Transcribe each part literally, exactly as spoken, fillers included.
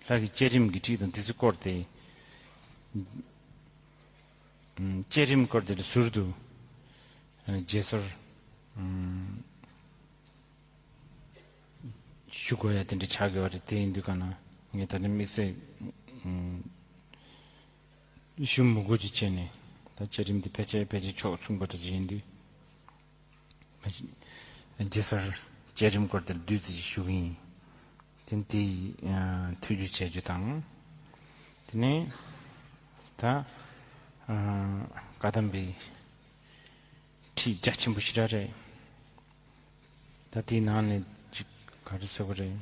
ལྷ་གི་བསྐྱེད་རིམ་གྱི་ཁྲིད་དང་དེ་ཚོ་སྐོར་དེ། ཨམ། བསྐྱེད་རིམ་སྐོར་དེ་ལ་ཟུར་དུ། ཨ། རྗེས་སོར། ཨམ། ཞུ་དགོས་ཡ་དེ་འདྲ་ཆགས་ཀྱི་ཡོད་རེད། དེ་ཡིན་དུས་ག་ན་ངས་ད་ནི་དམིགས་བསལ། ཨམ། ཞུ་མི་དགོས་ཀྱི་བྱས་ནས་ད་བསྐྱེད་རིམ་དེ་ཕལ་ཆེར་ཕལ་ཆེར་ཕྱོགས་མཚུངས་པ་འདྲ་ཅིག་ཡིན་དུས། རྗེས་སོར་བསྐྱེད་རིམ་སྐོར་དེར་བསྡུས་ཙམ་ཞིག་ཞུ་གི་ཡིན། དེ་འདི། ཨ། ཐུགས་རྒྱུས་བྱེད་རྒྱུ་དང་། དེ་ནས་ད། ཨ། བཀའ་གདམས་པའི་ཁྲིད་རྒྱ་ཆེན་པོ་ཞེ་དྲག་རེད། ད་དེའི་ནང་ནས་ཅིག་ག་རེ་ཟེར་བ་རེད།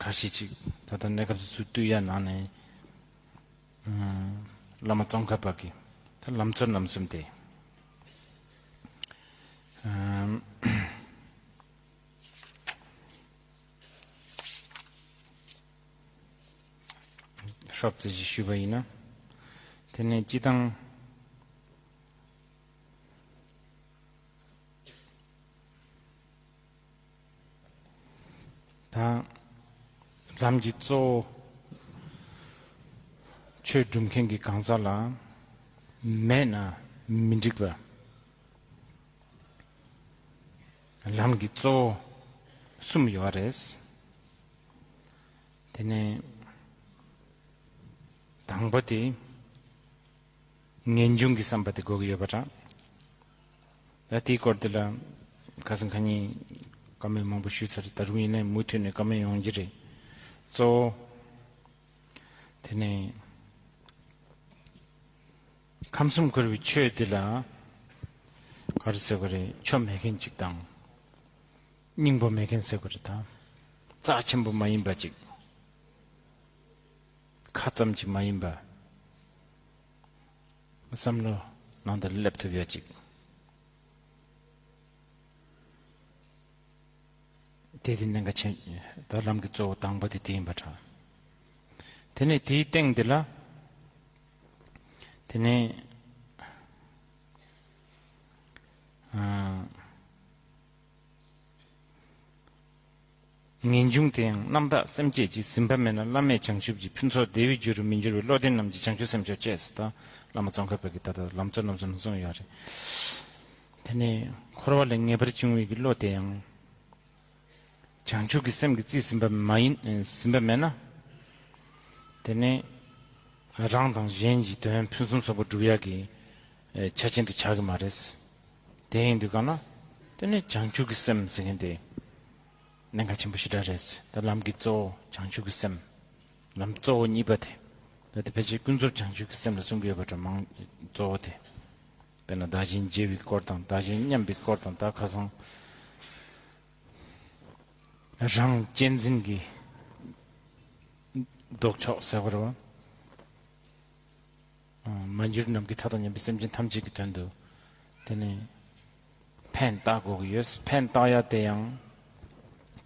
ཁ་ཤས་ཅིག་ད་ལྟ་གནས་སྐབས་སུ་ཚུར་བསྡུ་ཡ་ནང་ནས། ཨ། བླ་མ་ཙོང་ཁ་པ་གི་ད་ལམ་གཙོ་རྣམ་གསུམ་དེ། ཨ། ཧྲོབ་ཙམ་ཞིག་ཞུས་པ་ཡིན་ན། དེ་ནས་སྤྱི་བཏང་། ད་ལམ་གྱི་གཙོ་བོ་ཆོས་སྒྲུབ་མཁན་གྱི་གང་ཟག་ལ་མེད་ན་མི་འགྲིག་པ། ལམ་གྱི་གཙོ་བོ་གསུམ་ཡོད་རེད། དེ་ནས་དང་པོ་དེ། ངེས་འབྱུང་གི་བསམ་པ་དེ་དགོས་ཀྱི་ཡོད་པ་འདྲ། ད་དེའི་སྐོར་དེ་ལ་ཁ་སང་ཁ་ཉིན་བཀའ་མོལ་མང་པོ་ཞུས་ཚར། ད་རུང་ཡིན་ནའི་མུ་མཐུད་ནས་བཀའ་མོལ་ཡོང་གི་རེད། གཙོ་བོ། དེ་ནས་ཁམས་གསུམ་འཁོར་བའི་ཆོས་དེ་ལ་ག་རེ་ཟེར་དགོས་རེད། ཆོ་མེད་མཁན་ཅིག་དང་། སྙིང་པོ་མེད་མཁན་ཟེར་དགོས་རེད་ད། རྩ་ཆེན་པོ་མ་ཡིན་པ་ཅིག་ཁ་ཙམ་གྱིས་མ་ཡིན་པ། བསམ་བློ་ནང་དུ་སླེབས་ཐུབ་ཡ་ཅིག་དེ་དེ་གནད་འགག་ཆེན། ད་ལམ་གྱི་གཙོ་བོ་དང་པོ་དེ་དེ་ཡིན་པ་འདྲ། དེ་ནས་དེའི་སྟེང་དེ་ལ། དེ་ནས། ཨ། ངེས་འབྱུང་དེ་ཡང་རྣམ་དག་སེམས་བསྐྱེད་ཀྱིས། ཟིན་པ་མེད་ན་བླ་མེད་བྱང་ཆུབ་ཀྱི། ཕུན་ཚོགས་བདེ་བའི་རྒྱུ་རུ་མི་འགྱུར་བའི། བློ་ལྡན་རྣམས་ཀྱིས་བྱང་ཆུབ་སེམས་མཆོག་བསྐྱེད། ཟེར་ད་བླ་མ་ཙོང་ཁ་པ་གིས་ད་ལྟ་ལམ་གཙོ་རྣམ་གསུམ་གསུངས་ཡོད་རེད། དེ་ནས་འཁོར་བ་ལས་ངེས་པར་འབྱུང་བའི་གི་བློ་དེ་ཡང་། བྱང་ཆུབ་ཀྱི་སེམས་ཀྱིས་རྩིས་ཟིན་པ་མ་ཡིན། ཨེ། ཟིན་པ་མེད་ན། དེ་ནས་རང་དང་གཞན་གྱི་དོན་ཕུན་སུམ་ཚོགས་པ་སྒྲུབ་ཡག་གི། ཨེ། ཆ་ཅན་དུ་ཆགས་ཀྱི་མ་རེད། དེ་ཡིན་དུས་གང་ན། དེ་ནས་བྱང་ཆུབ་ཀྱི་སེམས་ཟེར་མཁན་དེ་གནད་འགག་ཆེན་པོ་ཞེ་དྲག་རེད། ད་ལམ་གྱི་གཙོ་བོ་བྱང་ཆུབ་ཀྱི་སེམས། ལམ་གཙོ་བོ་གཉིས་པ་དེ། ད་དེ་ཕལ་ཆེར་ཀུན་རྫོབ་བྱང་ཆུབ་ཀྱི་སེམས་ལ་གསུང་གི་ཡོད་པ་འདྲ། མང་གཙོ་བོ་དེ། དཔེར་ན་བདག་གཞན་བརྗེ་བའི་སྐོར་དང་། བདག་གཞན་མཉམ་པའི་སྐོར་དང་། ད་ཁ་སང་རང་གཅེས་འཛིན་གྱི་ལྡོག་ཕྱོགས་ཟེར་བ་རེད་བ། མ་གྱུར་ནམ་མཁའི་མཐའ་དང་མཉམ་པའི་སེམས་ཅན་ཐམས་ཅད་ཀྱི་དོན་དུ། དེ་ནས་ཕན་བཏགས་དགོས་ཀྱི་ཡོད། ཕན་བཏགས་ཡ་དེ་ཡང་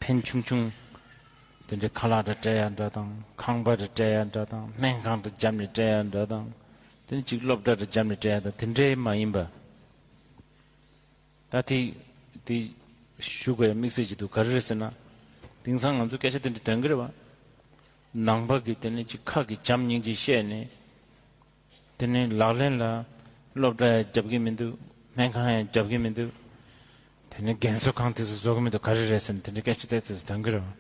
ཕན་ཆུང་ཆུང་། དེ་འདྲའི་ཁ་ལག་འདྲ་སྤྲད་ཡ་འདྲ་དང་། ཁང་པ་འདྲ་སྤྲད་ཡ་འདྲ་དང་། སྨན་ཁང་འདྲ་རྒྱབ་ནས་སྤྲད་ཡ་འདྲ་དང་། དེ་ནས་ཅིག་སློབ་གྲྭ་འདྲ་རྒྱབ་ནས་སྤྲད་ཡ་དང་། དེ་འདྲའི་མ་ཡིན་པ། ད་དེ་དེ་ཞུ་དགོས་ཡ་དམིགས་བསལ་ཅིག་འདུག་ག་རེ་རེད་ཟེར་ན། དེང་སང་ང་ཚོ་སྐད་ཆ་དེ་འདྲ་འདོན་གི་རེད་བ། ནང་པ་གི་དེ་ནས་ཅིག་ཁ་གི་བྱམས་སྙིང་རྗེ་བཤད་ནས། དེ་ནས་ལག་ལེན་ལ་སློབ་གྲྭ་ཡང་རྒྱབ་གི་མི་འདུག་སྨན་ཁང་ཡང་རྒྱབ་གི་མི་འདུག་དེ་ནས་རྒན་གསོ་ཁང་དེ་ཚོ་བཟོ་གི་མི་འདུག་ག་རེ་རེད་ཟེར་ན། དེ་འདྲ་སྐད་ཆ་དེ་ཚོ་འདོན་གི་རེད་བ།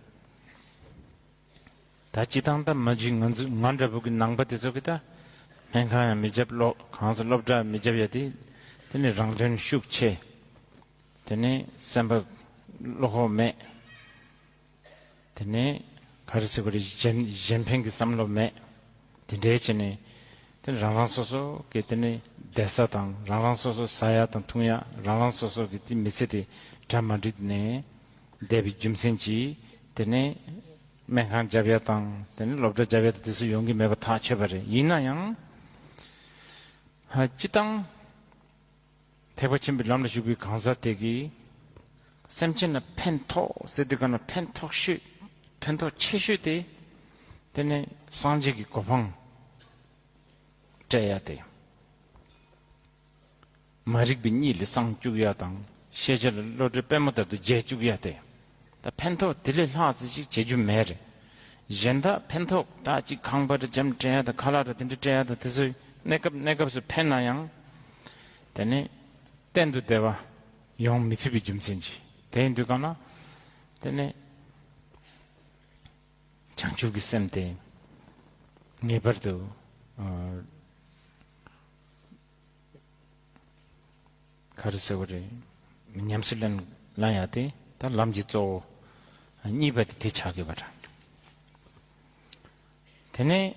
ད་སྤྱི་བཏང་ད་མ་གཞི་ང་ཚོ་ང་འདྲ་པོ་གི་ནང་པ་དེ་ཚོ་གི་ད་སྨན་ཁང་ཡང་མི་རྒྱབ། སློབ་གང་ཟེར་སློབ་གྲྭ་མི་རྒྱབ་ཡ་དེ། དེ་ནས་རང་དོན་ཤུགས་ཆེ། དེ་ནས་སེམས་པ་བློ་ཁོག་མེད། དེ་ནས་ག་རེ་ཟེར་དགོས་རེད། གཞན་གཞན་ཕན་གྱི་བསམ་བློ་མེད། དེ་འདྲའི་བྱས་ནས་དེ་རང་རང་སོ་སོ་གི་དེ་ནས་བསྡད་ས་དང་། རང་རང་སོ་སོ་ཟ་ཡ་དང་འཐུང་ཡ། རང་རང་སོ་སོ་གི་དེ་མི་ཚེ་དེ་གྲ་མ་འགྲིག་ནས་བསྡད་པའི་རྒྱུ་མཚན་གྱིས། དེ་ནས་སྨན་ཁང་རྒྱབ་ཡ་དང་། དེ་ནས་སློབ་གྲྭ་རྒྱབ་ཡ་དང་དེ་ཚོ་ཡོང་གི་མེད་པ་ཐག་ཆོད་པ་རེད། ཡིན་ན་ཡང་། ཧ། སྤྱི་བཏང་ཐེག་པ་ཆེན་པོའི་ལམ་ལ་ཞུགས་པའི་གང་ཟག་དེ་གིས་སེམས་ཅན་ལ་ཕན་ཐོགས་ཟེར་དུས་ག་ན་ཕན་ཐོགས་ཤོས། ཕན་ཐོགས་ཆེ་ཤོས་དེ། དེ་ནི་སངས་རྒྱས་ཀྱི་གོ་འཕང་སྤྲད་ཡ་དེ། མ་རིག་པའི་གཉིད་ལས་སངས་བཅུག་ཡ་དང་། ཤེས་བྱ་ལ་བློ་གྲོས་པད་མོ་ལྟར་དུ་རྒྱས་བཅུག་ཡ་དེ། ད་ཕན་ཐོགས་དེ་ལས་ལྷག་ཙམ་ཞིག་བྱེད་རྒྱུ་མེད་རེད། གཞན་དག་ཕན་ཐོགས་ད་ཅིག་ཁང་པ་རེ་འཇམ་སྤྲད་ཡ་དང་ཁ་ལག་རེ་དེ་འདྲ་སྤྲད་ཡ་དང་དེ་ཚོའི་གནས་སྐབས་གནས་སྐབས་སུ་ཕན་ན་ཡང་། དེ་ནས་གཏན་དུ་བདེ་བ་ཡོང་མི་ཐུབ་པའི་རྒྱུ་མཚན་གྱིས། དེ་ཡིན་དུས་གང་ལ་དེ་ནས་བྱང་ཆུབ་ཀྱི་སེམས་དེ་ངེས་པར་དུ་ཨ། ག་རེ་ཟེར་བ་རེད། ཉམས་སུ་ལེན་ལེན་ཡ་དེ་ད་ལམ་གྱི་གཙོ་བོ་གཉིས་པ་དེ་དེ་ཆགས་ཀྱི་བ་འདྲ། དེ་ནས་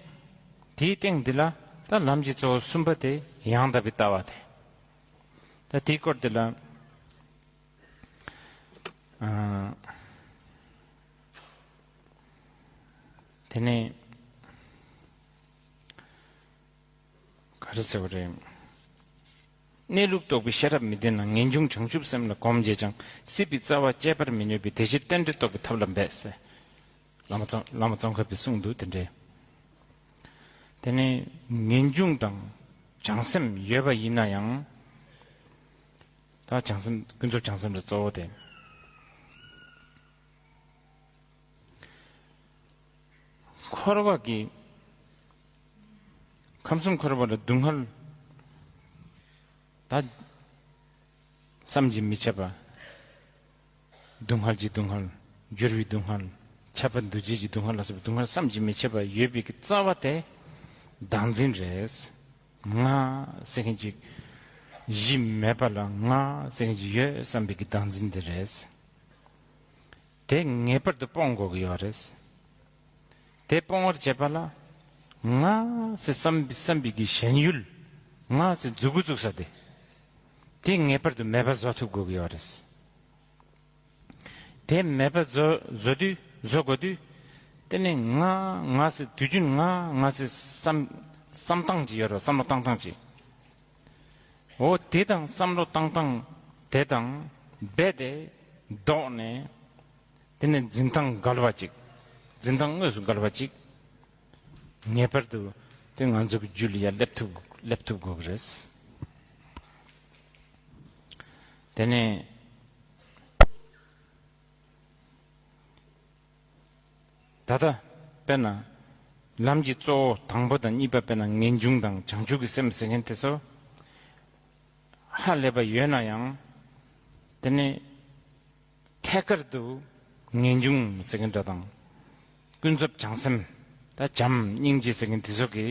དེའི་སྟེང་འདི་ལ་ད་ལམ་གྱི་གཙོ་བོ་གསུམ་པ་དེ་ཡང་དག་པའི་ལྟ་བ་དེ། ད་དེའི་སྐོར་འདི་ལ་ཨ། དེ་ནས་ག་རེ་ཟེར་བ་རེད། གནས་ལུགས་རྟོགས་པའི་ཤེས་རབ་མི་ལྡན་ན། ངེས་འབྱུང་བྱང་ཆུབ་སེམས་ལ་གོམས་བྱས་ཀྱང་། སྲིད་པའི་རྩ་བ་བཅད་པར་མི་ནུས་པས། དེ་ཕྱིར་རྟེན་འབྲེལ་རྟོགས་པའི་ཐབས་ལ་འབད་ཟེར། བླ་མ་ཙོང་བླ་མ་ཙོང་ཁ་པའི་གསུང་འདུག་དེ་འདྲས། དེ་ནས་ངེས་འབྱུང་དང་བྱང་སེམས་ཡོད་པ་ཡིན་ན་ཡང་། ད་བྱང་སེམས་ཀུན་རྫོབ་བྱང་སེམས་རེད་གཙོ་བོ་དེ། འཁོར་བ་གི་ཁམས་གསུམ་འཁོར་བ་ལ་སྡུག་བསྔལ་ད་བསམ་གྱིས་མི་ཁྱབ་པ། སྡུག་བསྔལ་གྱི་སྡུག་བསྔལ། འགྱུར་བའི་སྡུག་བསྔལ། ཁྱབ་པ་འདུ་བྱེད་ཀྱི་སྡུག་བསྔལ་ལ་སོགས་པའི་སྡུག་བསྔལ་བསམ་གྱིས་མི་ཁྱབ་པ་ཡོད་པའི་གི་རྩ་བ་དེ་བདག་འཛིན་རེད། ང་ཟེར་མཁན་ཅིག་གཞི་མེད་པ་ལ་ང་ཟེར་མཁན་ཅིག་ཡོད་བསམ་པའི་གི་བདག་འཛིན་དེ་རེད། དེ་ངེས་པར་དུ་སྤོང་དགོས་ཀྱི་ཡོད་རེད། དེ་སྤོང་བར་བྱེད་པ་ལ་ང་ཟེར་བསམ་བསམ་པའི་གི་ཞེན་ཡུལ། ང་ཟེར་མཛུབ་གུ་བཙུགས་ས་དེ། དེ་ངེས་པར་དུ་མེད་པ་བཟོ་ཐུབ་དགོས་ཀྱི་ཡོད་རེད། དེ་མེད་པ་བཟོ་བཟོ་དུས་བཟོ་དགོས་དུས། དེ་ནི་ང་ང་ཟེར་དུས་རྒྱུན་ང་ང་ཟེར་བསམ་བསམ་སྟངས་ཅིག་ཡོད་རེད། བསམ་བློ་བཏང་སྟངས་ཅིག་འོ་དེ་དང་བསམ་བློ་བཏང་སྟངས་དེ་དང་རྦད་དེ་ལྡོག་ནས། དེ་ནས་འཛིན་སྟངས་འགལ་བ་ཅིག་འཛིན་སྟངས་དངོས་སུ་འགལ་བ་ཅིག་ངེས་པར་དུ་དེ་ང་ཚོ་གི་རྒྱུད་ལ་ཡ་སླེབས་ཐུབ་སླེབས་ཐུབ་དགོས་ཀྱི་རེད། དེ་ནས་ད་ལྟ་དཔེར་ན་ལམ་གྱི་གཙོ་བོ་དང་པོ་དང་གཉིས་པ་དཔེར་ན་ངེས་འབྱུང་དང་བྱང་ཆུབ་ཀྱི་སེམས་ཟེར་མཁན་དེ་ཚོ་ཧ་ལས་པ་ཡོད་ན་ཡང་། དེ་ནས་ཐད་ཀར་དུ་ངེས་འབྱུང་ཟེར་མཁན་འདྲ་དང་། ཀུན་རྫོབ་བྱང་སེམས། ད་བྱམས་སྙིང་རྗེ་ཟེར་མཁན་དེ་ཚོ་གི་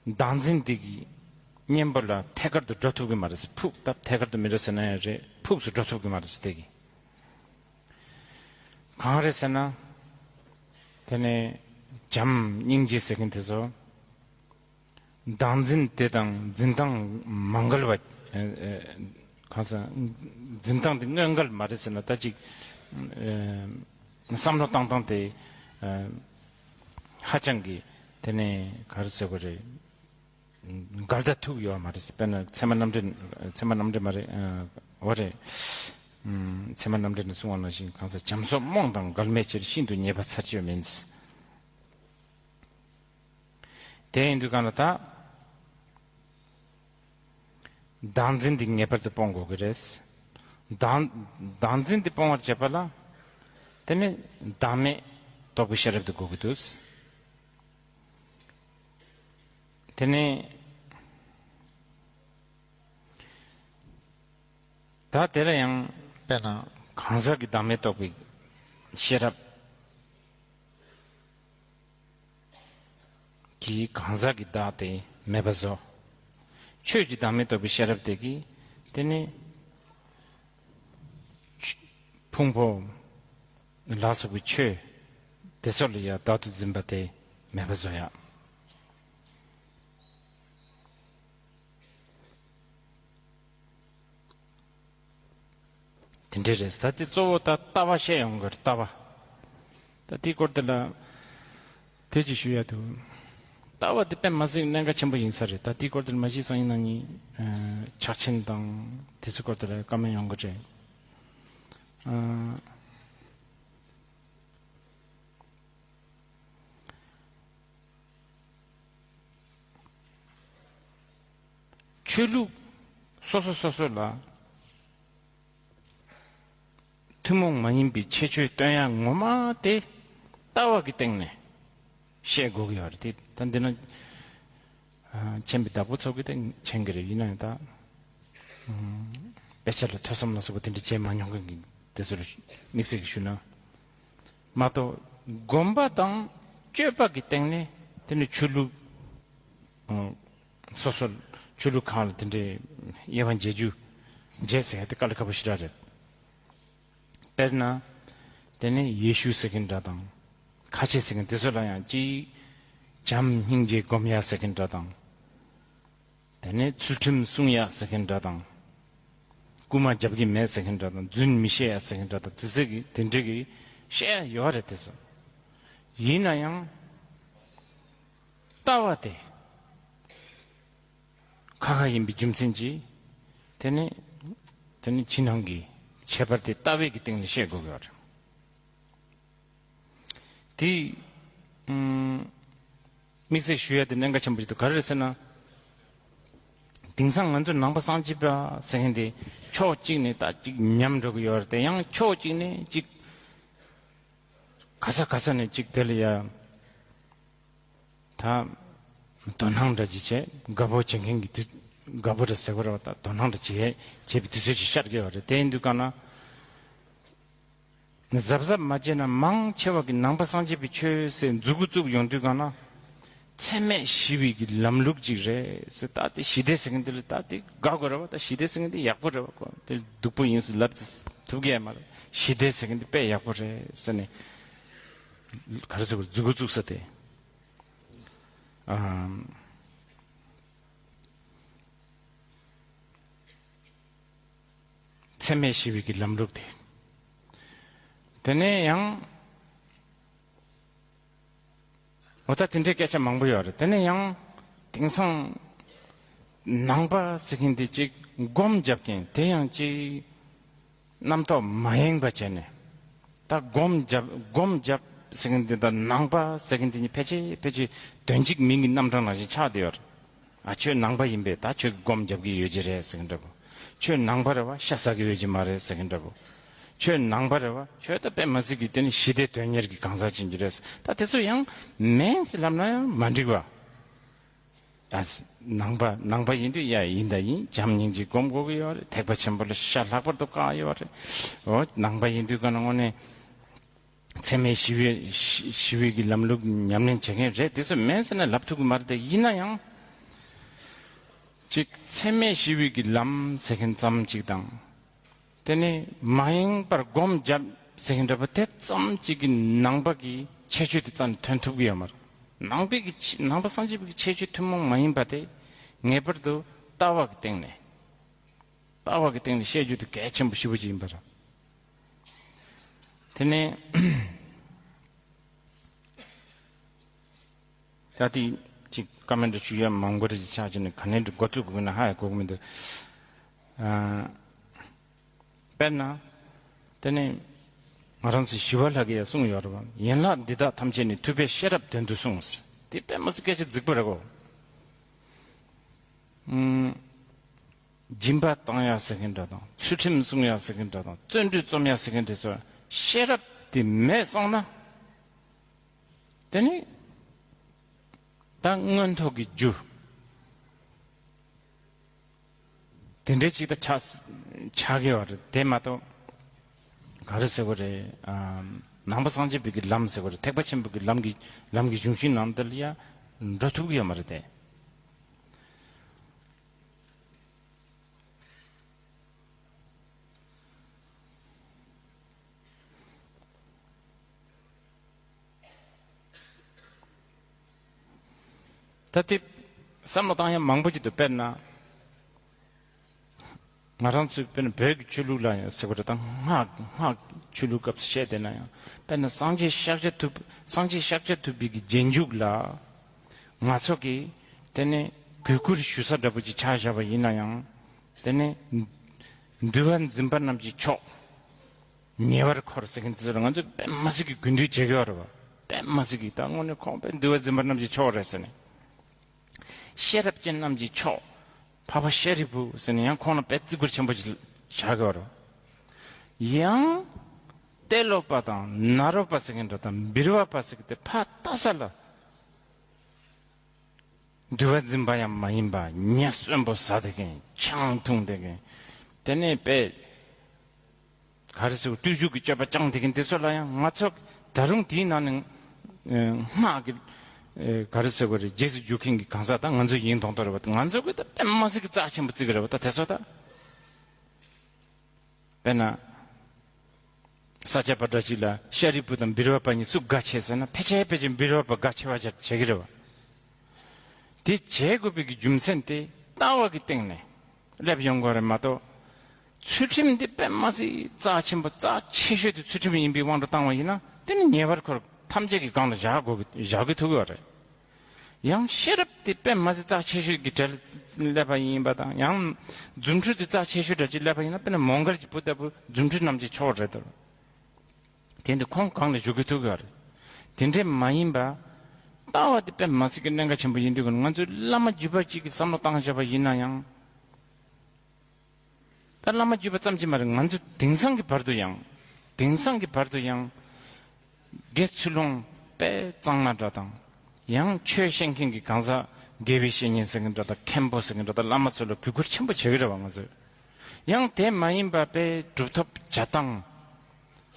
བདག་འཛིན་དེ་གི་གཉེན་པོ་ལ་ཐད་ཀར་དུ་འགྲོ་ཐུབ་ཀྱི་མ་རེད། ཕུགས་ད་ཐད་ཀར་དུ་མི་འགྲོ་ཟེར་ན་ཡང་རེད། ཕུགས་སུ་འགྲོ་ཐུབ་ཀྱི་མ་རེད། དེ་གི་གང་རེད་ཟེར་ན། དེ་ནས་བྱམས་སྙིང་རྗེ་ཟེར་མཁན་དེ་ཚོ། བདག་འཛིན་དེ་དང་འཛིན་སྟངས་མ་འགལ་བ། ཨ་ཨ་གང་ཟག་འཛིན་སྟངས་དེ་དངོས་འགལ་མ་རེད་ཟེར་ན་ད་ཅིག་ཨ་བསམ་བློ་བཏང་སྟངས་དེ་ཨ་ཧ་ཅང་གི་དེ་ནས་ག་རེ་ཟེར་དགོས་རེད། འགལ་ཟླ་ཐུག་ཡོད་མ་རེད། དཔེར་ན་ཚད་མ་རྣམ་འགྲེལ། ཚད་མ་རྣམ་འགྲེལ་མ་རེད། ཨ་འོ་རེད། ཨམ་ཚད་མ་རྣམ་འགྲེལ་ནས་གསུངས་པ་ནང་བཞིན་གང་ཟག་བྱམས་སོགས་རྨོངས་དང་འགལ་མེད་ཕྱིར། ཤིན་ཏུ་ཉེས་པ་ཚར་གཅོད་མིན། དེ་ཡིན་དུས་གང་ལ་ད། བདག་འཛིན་འདི་ངེས་པར་དུ་སྤོང་དགོས་ཀྱི་རེད། བདག་བདག་འཛིན་འདི་སྤོང་བར་བྱེད་པ་ལ། དེ་ནི་བདག་མེད་རྟོགས་པའི་ཤེས་རབ་འདི་དགོས་ཀྱི་འདུག་དེ་ནི། ད་དེ་ལ་ཡང་དཔེར་ན་གང་ཟག་གི་བདག་མེད་རྟོགས་པའི་ཤེས་རབ་ཀྱིས་གང་ཟག་གི་བདག་དེ་མེད་པ་བཟོ། ཆོས་ཀྱི་བདག་མེད་རྟོགས་པའི་ཤེས་རབ་དེ་གིས་དེ་ནི་ཕུང་པོ་ལ་སོགས་པའི་ཆོས་དེ་ཚོ་ལ་ཡང་བདག་ཏུ་འཛིན་པ་དེ་མེད་པ་བཟོ་ཡ། དེ་འདྲ་རེད། ད་དེ་གཙོ་བོ་ད་ལྟ་བ་བཤད་ཡོང་གི་རེད། ལྟ་བ། ད་དེའི་སྐོར་དེ་ལ་དེ་ཅིག་ཞུ་ཡ་འདུག་ལྟ་བ་དེ་དཔེ་མ་སྲིད་གནད་འགག་ཆེན་པོ་ཡིན་ས་རེད། ད་དེའི་སྐོར་དེ་ལ་མ་ཤེས་སང་ཡིན་ན་ནི་ཕྱག་ཆེན་དང་དེ་ཚོའི་སྐོར་དེ་ལ་བཀའ་མོལ་ཡོང་གི་རེད། ཨ། ཆོས་ལུགས་སོ་སོ་སོ་སོ་ལ་ཐུན་མོང་མ་ཡིན་པའི་ཁྱད་ཆོས་སྟོན་ཡ་ངོ་མ་དེ་ ལྟ་བ་གི་སྟེང་ནས་བཤད་དགོས་ཀྱི་ཡོད་རེད་དེ། ད་འདི་ན་ཨ་མཁྱེན་པའི་བདག་པོ་ཚོ་གི་སྟེང་མཁྱེན་གྱི་རེད། ཡིན་ན་ཡང་ད་ཨ་དཔེ་ཆ་ལ་ཐོས་བསམ་ལ་སོགས་པ་དེ་འདྲ་བྱས་མ་མྱོང་མཁན་གྱི་དེ་ཚོར་དམིགས་བསལ་གྱི་ཞུ་ན། མ་གཏོགས་སྒོམ་པ་དང་སྤྱོད་པ་གི་སྟེང་ནས་དེ་ནི་ཆོས་ལུགས་ཨ་སོ་སོ་ཆོས་ལུགས་ཁག་ལ་དེ་འདྲའི་དབྱེ་བ་འབྱེད་རྒྱུ་འབྱེད་ཟེར་ཡ་དེ་དཀའ་ལས་ཁག་པོ་ཞེ་དྲག་རེད། དཔེར་ན། དེ་ནས་ཡེ་ཤུ་ཟེར་མཁན་འདྲ་དང་། ཁ་ཆེ་ཟེར་མཁན་དེ་ཚོ་ལ་ཡང་གཅིག་བྱམས་སྙིང་རྗེ་སྒོམ་ཡ་ཟེར་མཁན་འདྲ་དང་། དེ་ནས་ཚུལ་ཁྲིམས་སྲུང་ཡ་ཟེར་མཁན་འདྲ་དང་། རྐུན་མ་རྒྱབ་ཀྱི་མེད་ཟེར་མཁན་འདྲ་དང་། རྫུན་མི་བཤད་ཡ་ཟེར་མཁན་འདྲ་དང་། དེ་ཚོ་གི་དེ་འདྲ་གི་བཤད་ཡ་ཡོད་རེད་དེ་ཚོ། ཡིན་ན་ཡང་། ལྟ་བ་དེ། ཁ་ཁ་ཡིན་པའི་རྒྱུ་མཚན་གྱིས། དེ་ནི། དེ་ནི་ཕྱི་ནང་གི་ཁྱད་པར་དེ་ལྟ་བའི་གི་སྟེང་ནས་བཤད་དགོས་ཀྱི་ཡོད་རེད། དེ། ཨུམ། དམིགས་བསལ་ཞུ་ཡ་དེ་གནད་འགག་ཆེན་པོ་ཞིག་འདུག་ག་རེ་རེད་ཟེར་ན། དེང་སང་ང་ཚོ་ནང་པ་སངས་རྒྱས་པ་ཟེར་མཁན་དེ་ཕྱོགས་གཅིག་ནས་ད་ཅིག་ཉམས་འགྲོ་གི་ཡོད་རེད་དེ། ཡང་ཕྱོགས་གཅིག་ནས་ཅིག་ག་ས་ག་ས་ནས་ཅིག་དེ་ལ་ཡ། ད་དོ་སྣང་འདྲ་ཅིག་བྱས། དགའ་པོ་བྱེད་མཁན་གྱི་དུས། དགའ་པོ་རེད་ཟེར་དགོས་རེད་པ། ད་དོ་སྣང་འདྲ་ཅིག་བྱས་བྱས་པའི་དུས་ཚོད་ཅིག་ཤར་གྱི་ཡོད་རེད། དེ་ཡིན་དུས་གང་ན། གཟབ་གཟབ་མ་བྱས་ན་མང་ཆེ་བ་གི་ནང་པ་སངས་རྒྱས་པའི་ཆོས་ཟེར་མཛུ་གུ་བཙུགས་ཡོང་དུས་གང་ན། འཚེ་མེད་ཞི་བའི་གི་ལམ་ལུགས་ཅིག་རེད་ཟེར། ད་དེ་ཞི་བདེ་ཟེར་མཁན་དེ་ལ་ད་དེ་དགའ་དགོས་རེད་པ། ད་ཞི་བདེ་ཟེར་མཁན་དེ་ཡག་པོ་རེད་པ། ཁོ་དེ་སྡུག་པོ་ཡིན་ཟེར་ལབ་ཐུབ་ཀྱི་ཡ་མ་རེད། ཞི་བདེ་ཟེར་མཁན་དེ་དཔེ་ཡག་པོ་རེད་ཟེར་ནས། ག་རེ་ཟེར་དགོས། མཛུ་གུ་བཙུགས་ས་དེ། ཨ། འཚེ་མེད་ཞི་བའི་གི་ལམ་ལུགས་དེ། དེ་ནས་ཡང་། འོ་ད་དེ་འདྲའི་སྐད་ཆ་མང་པོ་ཡོད་རེད། དེ་ནས་ཡང་། དེང་སང་ནང་པ་ཟེར་མཁན་དེ་ཅིག་སྒོམ་རྒྱབ་མཁན་དེ་ཡང་ཅིག་རྣམ་རྟོག་མ་ཡེངས་པ་བྱས་ནས། ད་སྒོམ་རྒྱབ། སྒོམ་རྒྱབ་ཟེར་མཁན་འདི་དང་ནང་པ་ཟེར་མཁན་འདི་གཉིས་ཕལ་ཆེར་ཕལ་ཆེར་དོན་གཅིག་མིང་གི་རྣམ་གྲངས་ནང་བཞིན་ཆགས་བསྡད་ཡོད་རེད། ཨ། ཁྱོད་ནང་པ་ཡིན་པས་ད་ཁྱོད་ཀྱིས་སྒོམ་རྒྱབ་ཀྱི་ཡོད་ཀྱི་རེད་ཟེར་མཁན་འདྲ་པོ། ཁྱོད་ནང་པ་རེད་པ། ཤ་ཟ་གི་ཡོད་ཀྱི་མ་རེད་ཟེར་མཁན་འདྲ་པོ། ཁྱོད་ནང་པ་རེད་པ། ཁྱོད་ད་དཔེ་མི་སྲིད་ཀྱི་དེ་ནི་ཞི་བདེ་དོན་གཉེར་གྱི་གང་ཟག་ཅིག་ཡིན་གྱི་རེད། ད་དེ་ཚོ་ཡང་མིན་ཟེར་ལབ་ན་ཡང་མ་འགྲིག་པ། ཨ། ནང་པ། ནང་པ་ཡིན་དུས་ཡ་ཡིན་ད་ཡིན། བྱམས་སྙིང་རྗེ་སྒོམ་དགོས་ཀྱི་ཡོད་རེད། ཐེག་པ་ཆེན་པོ་ལ་ཤ་ལྷག་པར་དུ་བཀག་ཡོད་རེད། འོ། ནང་པ་ཡིན་དུས་ག་ན་དངོས་གནས་འཚེ་མེད་ཞི་བའི་ཞི་བའི་གི་ལམ་ལུགས་ཉམས་ལེན་བྱེད་མཁན་རེད། དེ་ཚོ་མིན་ཟེར་ན་ལབ་ཐུབ་ཀྱི་མ་རེད་དེ། ཡིན་ན་ཡང་ཅིག་འཚེ་མེད་ཞི་བའི་གི་ལམ་ཟེར་མཁན་ཙམ་ཅིག་དང་། དེ་ནས་མ་ཡེངས་པར་སྒོམ་རྒྱབ་ཟེར་མཁན་འདྲ་པོ་དེ་ཙམ་ཅིག་གི་ནང་པ་གི་ཁྱད་ཆོས་དེ་རྩ་ནས་ཐོན་ཐུབ་ཀྱི་ཡོད་མ་རེད། ནང་པའི་གི་ཁྱད། ནང་པ་སངས་རྒྱས་པའི་གི་ཁྱད་ཆོས་ཐུན་མོང་མ་ཡིན་པ་དེ་ངེས་པར་དུ་ལྟ་བ་གི་སྟེང་ནས། ལྟ་བ་གི་སྟེང་ནས་བཤད་རྒྱུ་དེ་གལ་ཆེན་པོ་ཞེ་པོ་ཅིག་ཡིན་པ་རེད། དེ་ནས། ད་དེ་ཅིག་ཀ་མེན་ཊི་ཞུ་ཡ་མང་པོ་རེ་ཆགས་ཀྱི་ནས་ག་ནས་འགོ་བཙུགས་དགོས་ན་ཧ་ཡང་གོ་གི་མི་འདུག་ཨ། དཔེར་ན། དེ་ནས་ང་རང་ཚོའི་ཞི་བ་ལྷ་གིས་ཡང་གསུངས་ཡོད་རེད་པ། ཡན་ལག་འདི་དག་ཐམས་ཅད་ནི་ཐུབ་པས་ཤེས་རབ་དོན་དུ་གསུངས། དེ་དཔེ་མི་སྲིད་སྐད་ཆ་རྫིག་པོ་རེད་གོ། ཨུམ། སྦྱིན་པ་བཏང་ཡ་ཟེར་མཁན་འདྲ་དང་། ཚུལ་ཁྲིམས་སྲུང་ཡ་ཟེར་མཁན་འདྲ་དང་། བརྩོན་འགྲུས་རྩོམ་ཡ་ཟེར་མཁན་དེ་ཚོ་ཤེས་རབ་དེ་མེད་སོང་ན། དེ་ནི་ད་མངོན་མཐོ་གི་རྒྱུ་དེ་འདྲའི་ཅིག་ད་ཆགས་ཆགས་ཀྱི་ཡོད་རེད། དེ་མ་གཏོགས་ག་རེ་ཟེར་དགོས་རེད། ཨ། ནང་པ་སངས་རྒྱས་པའི་གི་ལམ་ཟེར་དགོས་རེད། ཐེག་པ་ཆེན་པོ་གི་ལམ་གྱི་ལམ་གྱི་གཞུང་ཤིང་ནང་དེ་ལ་ཡ་འགྲོ་ཐུབ་ཀྱི་ཡོད་མ་རེད་དེ། ད་དེ་བསམ་བློ་བཏང་ཡ་མང་པོ་ཅིག་འདུག་དཔེར་ན། ང་རང་ཚོའི་དཔེར་ན་བོད་ཀྱི་ཆོས་ལུགས་ལ་ཡང་ཟེར་བ་རེད། ད་སྔགས་སྔགས་ཆོས་ལུགས་སྐབས་སུ་བཤད་བསྡད་ན་ཡང་། དཔེར་ན་སངས་རྒྱས་ཤཱཀྱ་ཐུབ། སངས་རྒྱས་ཤཱཀྱ་ཐུབ་པའི་གི་རྗེས་འཇུག་ལ་ང་ཚོ་གིས་དེ་ནས་གུས་བཀུར་ཞུ་ས་འདྲ་པོ་ཅིག་ཆགས་བཞག་པ་ཡིན་ན་ཡང་། དེ་ནས་འདུལ་བ་འཛིན་པ་རྣམས་ཀྱི་མཆོག་ཉེ་བར་འཁོར་ཟེར་མཁན་དེ་ཚོ་ལ་ང་ཚོས་དཔེ་མི་སྲིད་ཀྱི་གུས་འདུད་བྱེད་ཀྱི་ཡོད་རེད་བ། དཔེ་མི་སྲིད་ཀྱི། ད་དངོས་གནས་ཁོང་དཔེ་འདུལ་བ་འཛིན་པ་རྣམས་ཀྱི་མཆོག་རེད་ཟེར་ནས། ཤེས་རབ་ཅན་རྣམས་ཀྱི་མཆོག་འཕགས་པ་ཤཱ་རིའི་བུ་ཟེར་ནས་ཡང་ཁོང་ལ་དཔེ་བརྩི་བཀུར་ཆེན་པོ་ཞིག་བྱ་དགོས་པ་རེད། ཡང་ ཏེ་ལོ་པ་དང་ནཱ་རོ་པ་ཟེར་མཁན་འདྲ་དང་བིར་བ་པ་ཟེར་མཁན་དེ་ཕར་ལྟ་ས་ལ། འདུལ་བ་འཛིན་པ་ཡང་མ་ཡིན་པ་ཉ་གསོན་པོ་ཟ་བསྡད་མཁན་ཆང་འཐུང་བསྡད་མཁན། དེ་ནས་དཔེ་ག་རེ་ཟེར་བ་བརྟུལ་ཞུགས་ཀྱི་སྤྱོད་པ་བཅངས་བསྡད་མཁན་དེ་ཚོ་ལ་ཡང་ང་ཚོ་ད་རུང་དེའི་ནང་ནས་ཨ་སྔགས་ཀྱི་ཨ་ག་རེ་ཟེར་བ་རེད། རྗེས་སུ་འཇུག་མཁན་གྱི་གང་ཟག་ད་ང་ཚོ་ཡིན་མདོག་མདོག་རེད་བ། ད་ང་ཚོ་གི་ད་དཔེ་མ་སྲིད་ཀྱི་རྩ་ཆེན་པོ་བརྩི་གི་རེད་བ། ད་དེ་ཚོ་ད། དཔེར་ན། ས་སྐྱ་པ་འདྲ་ཅིག་ལ་ཤཱ་རིའི་བུ་དང་བིར་བ་པ་གཉིས་སུ་དགའ་ཆེ་ཟེར་ན་ཕལ་ཆེར་ཕལ་ཆེར་བིར་བ་པ་དགའ་ཆེ་བ་བྱ་བྱེད་ཀྱི་རེད་བ། དེ་བྱེད་དགོས་པའི་གི་རྒྱུ་མཚན་དེ་ལྟ་བ་གི་སྟེང་ནས་སླེབས་ཡོང་དགོས་རེད་མ་གཏོགས། ཚུལ་ཁྲིམས་འདི་དཔེ་མ་སྲིད་རྩ་ཆེན་པོ་རྩ་ཆེ་ཤོས་དེ་ཚུལ་ཁྲིམས་ཡིན་པའི་དབང་དུ་བཏང་བ་ཡིན་ན་དེ་ནི་ཉེ་བར་འཁོར་ཐམས་ཅད་ཀྱི་སྒང་ལ་བཞག་དགོས་ཀྱི་བཞག་གི་ཐུབ་ཀྱི་ཡོད་རེད། ཡང་ཤེས་རབ་དེ་དཔེ་མ་སྲིད་རྩ་ཆེ་ཤོས་ཀྱི་གྲས་ལ་སླེབས་པ་ཡིན་པ་དང་། ཡང་རྫུ་འཕྲུལ་དེ་རྩ་ཆེ་ཤོས་འདྲ་ཅིག་སླེབས་པ་ཡིན་ན་དཔེར་ན་མོའུ་འགལ་གྱི་བུ་ལྟ་བུ་རྫུ་འཕྲུལ་རྣམས་ཀྱི་མཆོག་རེད་དོ། དེ་འདི་ཁོང་གང་ལ་བཞུགས་ཀྱི་ཐུག་གི་རེད། དེ་འདྲས་མ་ཡིན་པ། ལྟ་བ་དེ་དཔེ་མ་སྲིད་ཀྱི་གནད་འགག་ཆེན་པོ་ཡིན་དུས་ང་ཚོའི་བླ་མ་བརྒྱུད་པ་གཅིག་གི་བསམ་བློ་བཏང་བཞག་པ་ཡིན་ན་ཡང་། ད་བླ་མ་བརྒྱུད་པ་ཙམ་གྱིས་མ་རེད། ང་ཚོ་དེང་སང་གི་བར་དུ་ཡང་། དེང་སང་གི་བར་དུ་ཡང་། དགེ་ཚུལ་སློང་དཔེ་གཙང་མ་འདྲ་དང་། ཡང་ཆོས་བཤད་མཁན་གྱི་གང་ཟག་དགེ་བའི་བཤེས་གཉེན་ཟེར་མཁན་འདྲ་དང་མཁན་པོ་ཟེར་མཁན་འདྲ་དང་བླ་མ་ཚོ་ལ་གུས་བཀུར་ཆེན་པོ་བྱེད་ཀྱི་རེད་བ་ང་ཚོས། ཡང་དེ་མ་ཡིན་པ་དཔེ་གྲུབ་ཐོབ་བྱ་བཏང་།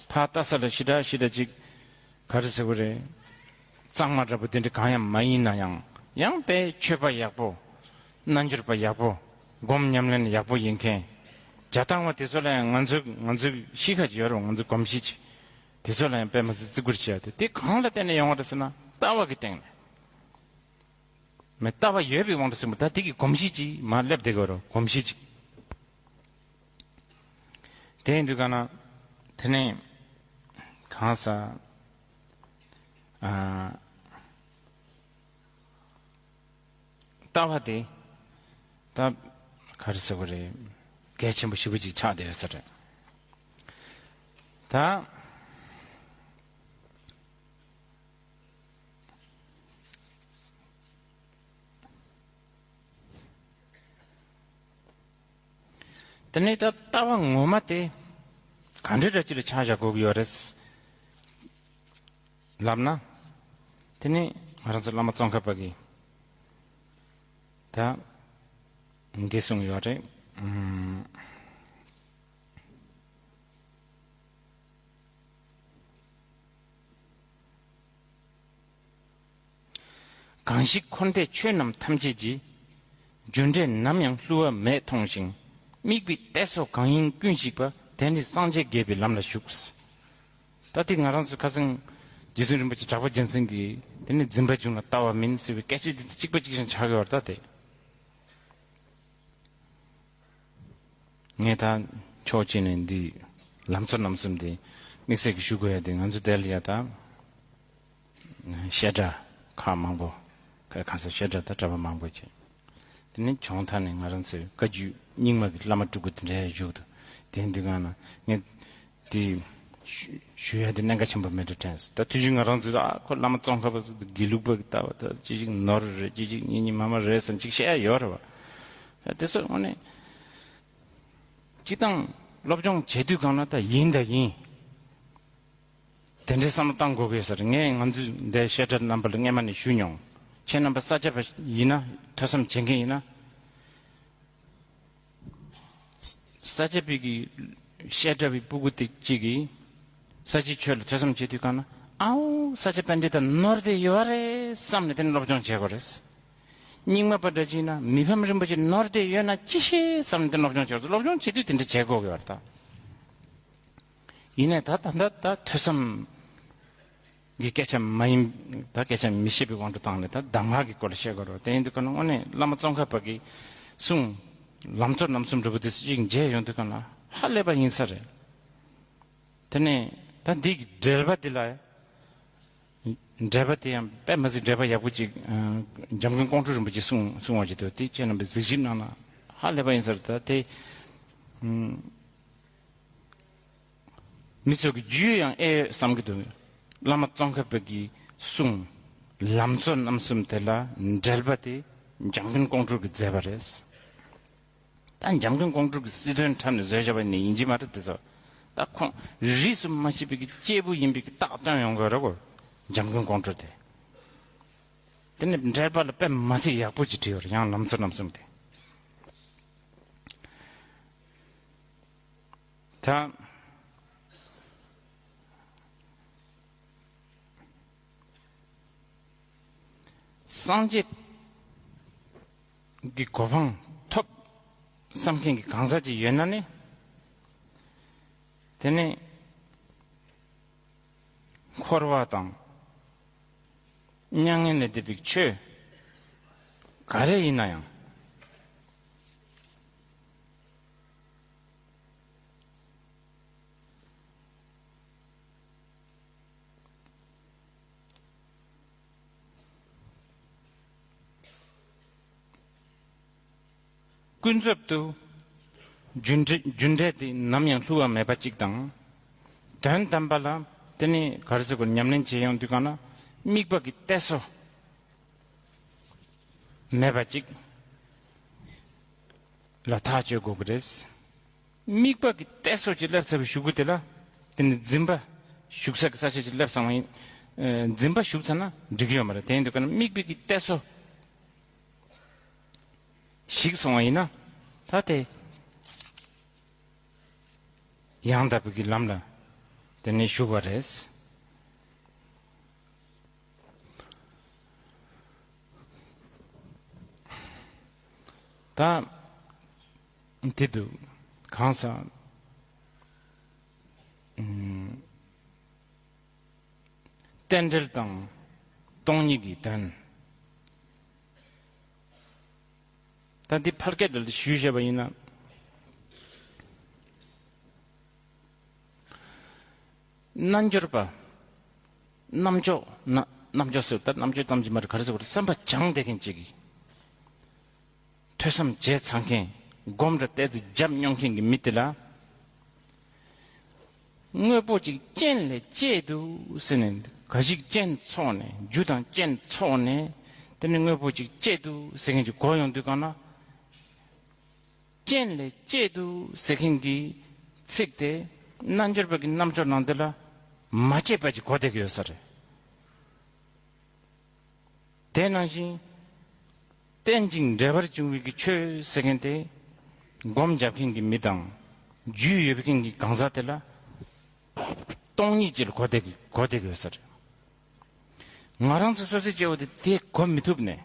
ཕར་ལྟ་ས་ལ་ཞེ་དྲག་ཞེ་དྲག་ཅིག་ག་རེ་ཟེར་དགོས་རེད། གཙང་མ་འདྲ་པོ་དེ་འདྲ་གང་ཡང་མ་ཡིན་ན་ཡང་། ཡང་དཔེ་ཆོས་པ་ཡག་པོ། རྣལ་འབྱོར་པ་ཡག་པོ། སྒོམ་ཉམས་ལེན་ཡག་པོ་ཡིན་མཁན། བྱ་བཏང་བ་དེ་ཚོ་ལ་ཡང་ང་ཚོའི་ང་ཚོའི་གཤིས་ཀ་ཅིག་ཡོད་རེད་བ། ང་ཚོའི་གོམས་གཤིས་ཅིག་དེ་ཚོ་ལ་ཡང་དཔེ་མ་སྲིད་བརྩི་བཀུར་བྱེད་ཡ་དེ་དེ་གང་ལ་བརྟེན་ནས་ཡོང་བ་རེད་ཟེར་ན་ལྟ་བ་གི་སྟེང་ནས། མི་ལྟ་བ་ཡོད་པའི་དབང་དུ་སོང་བ་ད་དེ་གི་གོམས་གཤིས་ཅིག་མར་སླེབས་བསྡད་ཀྱི་ཡོད་རེད། གོམས་གཤིས་ཅིག་དེ་ཡིན་དུས་ག་ན། དེ་ནས་གང་ཟག་ཨ། ལྟ་བ་དེ་ད་ག་རེ་ཟེར་དགོས་རེད། གལ་ཆེན་པོ་ཞེ་པོ་ཅིག་ཆགས་བསྡད་ཡོད་ས་རེད། ད། དེ་ནས་ད་ལྟ་བ་ངོ་མ་དེ་ག་འདྲ་འདྲ་ཅིག་ལ་ཆ་བཞག་དགོས་ཀྱི་ཡོད་རེད་ལབ་ན། དེ་ནས་ང་རང་ཚོ་བླ་མ་ཙོང་ཁ་པ་གིས་ད་འདི་གསུངས་ཡོད་རེད། ཨུམ། གང་ཞིག་འཁོར་འདས་ཆོས་རྣམས་ཐམས་ཅད་ཀྱི། རྒྱུ་འབྲས་ནམ་ཡང་བསླུ་བ་མེད་མཐོང་ཞིང་། དམིགས་པའི་གཏད་སོ་གང་ཡིན་ཀུན་ཞིག་པ། དེ་ནི་སངས་རྒྱས་དགེ་བའི་ལམ་ལ་ཞུགས། ད་དེ་ང་རང་ཚོ་ཁ་སང་རྗེ་བཙུན་རིན་པོ་ཆེ་གྲགས་པ་རྒྱལ་མཚན་གྱིས་དེ་ནི་འཛིན་པ་བྱུང་ལ་ལྟ་བ་མིན་ཟེར་བའི་སྐད་ཆ་དེ་གཅིག་པ་གཅིག་རྐྱང་ཆགས་ཀྱི་ཡོད་རེད་ད་དེ། ངས་ད་ཕྱོགས་གཅིག་ནས་འདི་ལམ་གཙོ་རྣམ་གསུམ་དེ་དམིགས་བསལ་གྱི་ཞུ་དགོས་ཡ་དེ་ང་ཚོ་དེ་ལ་ཡ་ད་བཤད་གྲྭ་ཁག་མང་པོ་ཁ་ཁ་ས་བཤད་གྲྭ་ད་གྲྭ་པ་མང་པོ་བྱས། དེ་ནས་བྱུང་ཐ་ནས་ང་རང་ཚོའི་བཀའ་བརྒྱུད་རྙིང་མ་གི་བླ་མ་སྤྲུལ་སྐུ་དེ་འདྲའི་བཞུགས་འདུག་དེ་འདི་གང་ན་ངས་དེ་ཞུ་ཞུ་ཡ་དེ་གནད་འགག་ཆེན་པོ་མེད་འགྲོ་དྲན་སོང་། ད་དུས་རྒྱུན་ང་རང་ཚོས་ཨ་ཁོ་བླ་མ་ཙོང་ཁ་པ་ཚོ་དགེ་ལུགས་པ་གི་ལྟ་བ་ད་ཅི་ཞིག་ནོར་རེད། ཅི་ཞིག་གཉེན་ཉེ་མ་མ་རེད་ཟེར་ཅིག་བཤད་ཡ་ཡོད་རེད་བ། ད་དེ་ཚོ་དངོས་གནས་སྤྱི་བཏང་སློབ་སྦྱོང་བྱེད་དུས་གང་ལ་ད་ཡིན་ད་ཡིན། དེ་འདྲའི་བསམ་བློ་བཏང་དགོས་ཀྱི་ཡོད་ས་རེད། ངས་ང་ཚོའི་འདའི་བཤད་གྲྭ་རྣམ་པ་ལ་སྔས་མ་ནས་ཞུས་མྱོང་། ཁྱེད་རྣམ་པ་ས་སྐྱ་པ་ཡིན་ན་ཐོས་བསམ་བྱེད་མཁན་ཡིན་ན། ས་སྐྱ་པའི་གི་བཤད་གྲྭ་བའི་སྤུ་གུ་དེ་གཅིག་གིས་ས་སྐྱའི་ཆོས་ལ་ཐོས་བསམ་བྱེད་དུས་གང་ན་ཨའོ་ས་སྐྱ་པཎྜི་ཏ་ནོར་བསྡད་ཡོད་རེད་བསམ་ནས་དེ་ནས་སློབ་སྦྱོང་བྱེད་དགོས་རེད། རྙིང་མ་པ་འདྲ་ཅིག་ཡིན་ན་མི་ཕམ་རིན་པོ་ཆེ་ནོར་བསྡད་ཡོད་ན་ཅི་ཤེས་བསམ་ནས་དེ་ནས་སློབ་སྦྱོང་བྱེད་དགོས་རེད། སློབ་སྦྱོང་བྱེད་དུས་དེ་འདྲ་བྱེད་དགོས་ཀྱི་ཡོད་རེད་ད། ཡིན་ནའི་ད་ད་ལྟ་ད་ཐོས་བསམ་གྱི་སྐད་ཆ་མ་ཡིན། ད་སྐད་ཆ་མི་བཤད་པའི་དབང་དུ་བཏང་ནས་ད་གདམས་ངག་གི་སྐོར་ལ་བཤད་དགོས་རེད། དེ་ཡིན་དུས་ག་ན་དངོས་གནས་བླ་མ་ཙོང་ཁ་པ་གི་གསུང་ལམ་གཙོ་རྣམ་གསུམ་འདྲ་པོ་དེ་ཚོ་ཅིག་མཇལ་ཡོང་དུས་ག་ན་ཧ་ལས་པ་ཡིན་ས་རེད། དེ་ནས་ད་འདི་གི་འགྲེལ་པ་འདི་ལ་འགྲེལ་པ་དེ་ཡང་དཔེ་མ་སྲིད་འགྲེལ་པ་ཡག་པོ་ཅིག་འཇམ་མགོན་ཀོང་སྤྲུལ་རིན་པོ་ཆེ་གསུང་གསུང་བ་ཅིག་འདུག་དེ་ཁྱེད་རྣམ་པས་གཟིགས་ཞིབ་གནང་ན་ཧ་ལས་པ་ཡིན་ས་རེད། ད་དེ་མི་ཚོ་གི་རྒྱུས་ཡང་ཨེ་ཡོད་བསམ་གི་འདུག་བླ་མ་ཙོང་ཁ་པ་གི་གསུང་ལམ་གཙོ་རྣམ་གསུམ་དེ་ལ་འགྲེལ་པ་དེ་འཇམ་མགོན་ཀོང་སྤྲུལ་གྱིས་མཛད་པ་རེད། ད་འཇམ་མགོན་ཀོང་སྤྲུལ་གྱི་སྲིད་དོན་འཁྲབ་ནས་བཟོས་བཞག་པ་ནི་ཡིན་གྱི་མ་རེད། དེ་ཚོ་ ད་ཁོང་རིས་སུ་མ་ཆད་པའི་གི་སྐྱེས་བུ་ཡིན་པའི་གི་རྟགས་སྟོན་ཡོང་གི་རེད་གོ། འཇམ་མགོན་ཀོང་སྤྲུལ་དེ། དེ་ནི་འགྲེལ་པ་ལ་དཔེ་མ་སྲིད་ཡག་པོ་ཅིག་བྲིས་ཡོད་རེད། ཡང་ལམ་སྲོལ་རྣམ་གསུམ་དེ། ད། སངས་རྒྱས་ཀྱི་གོ་འཕང་ཐོབ་བསམ་མཁན་གྱི་གང་ཟག་ཅིག་ཡོད་ན་ནི། དེ་ནི་འཁོར་བ་དང་མྱ་ངན་ལས་འདས་པའི་ཆོས་ག་རེ་ཡིན་ན་ཡང་། ཀུན་རྫོབ་ཏུ་རྒྱུ་འབྲས། རྒྱུ་འབྲས་དེ་ནམ་ཡང་བསླུ་བ་མེད་པ་གཅིག་དང་། དོན་དམ་པ་ལ་དེ་ནི་ག་རེ་ཟེར་དགོས། ཉམས་ལེན་བྱེད་ཡོང་དུས་གང་ན་དམིགས་པ་གི་གཏད་སོ་མེད་པ་གཅིག་ལ་ཐག་གཅོད་དགོས་ཀྱི་རེད། དམིགས་པ་གི་གཏད་སོ་ཅིག་སླེབས་ཚར་བའི་གཞུག་གུ་དེ་ལ་དེ་ནི་འཛིན་པ་ཞུགས་ས་གི་ས་ཆ་ཅིག་སླེབས་སོང་བ་ཡིན། ཨ། འཛིན་པ་ཞུགས་ཚར་ན་འགྲིག་གི་ཡོད་མ་རེད། དེ་ཡིན་དུས་གང་ན་དམིགས་པའི་གི་གཏད་སོ་ཞིག་སོང་བ་ཡིན་ན། ད་དེ་ཡང་དག་པའི་གི་ལམ་ལ་དེ་ནི་ཞུགས་པ་རེད། ད་དེ་དུས་གང་ཟག་ཨུམ། རྟེན་འབྲེལ་དང་སྟོང་ཉིད་ཀྱི་དོན། ད་འདི་ཕལ་སྐད་ལ་ཞུས་བཞག་པ་ཡིན་ན། རྣལ་འབྱོར་པ། རྣམ་དཔྱོད་ན། རྣམ་དཔྱོད་ཟེར་ད་རྣམ་དཔྱོད་ཙམ་གྱིས་མ་རེད། ག་རེ་ཟེར་དགོས་རེད། བསམ་པ་སྦྱངས་བསྡད་མཁན་ཅིག་གིས། ཐོས་བསམ་བྱས་ཚར་མཁན། སྒོམ་ར་ཏོག་ཙམ་རྒྱབ་མྱོང་མཁན་གྱི་མི་དེ་ལ། དངོས་པོ་ཅིག་རྐྱེན་ལས་སྐྱེས་འདུག་ཟེར་ནས། འགའ་ཞིག་རྐྱེན་ཚོགས་ནས། རྒྱུ་དང་རྐྱེན་ཚོགས་ནས། དེ་ནས་དངོས་པོ་ཅིག་སྐྱེས་འདུག་ཟེར་མཁན་ཅིག་གོ་ཡོང་དུས་གང་ན། རྐྱེན་ལས་སྐྱེས་འདུག་ཟེར་མཁན་གྱི་ཚིག་དེ་རྣལ་འབྱོར་པ་གི་རྣམ་དཔྱོད་ནང་དེ་ལ་མ་སྐྱེས་པ་ཅིག་གོ་བསྡད་ཀྱི་ཡོད་ས་རེད། དེ་ནང་བཞིན་རྟེན་ཅིང་འབྲེལ་བར་འབྱུང་བའི་གི་ཆོས་ཟེར་མཁན་དེ། སྒོམ་རྒྱབ་མཁན་གྱི་མི་དང་རྒྱུས་ཡོད་མཁན་གྱི་གང་ཟག་དེ་ལ་སྟོང་ཉིད་ཅིག་ལ་གོ་བསྡད་ཀྱི། གོ་བསྡད་ཀྱི་ཡོད་ས་རེད། ང་རང་ཚོ་སོ་སོའི་སྐྱེ་བོ་དེ་དེ་གོ་མི་ཐུབ་ནས།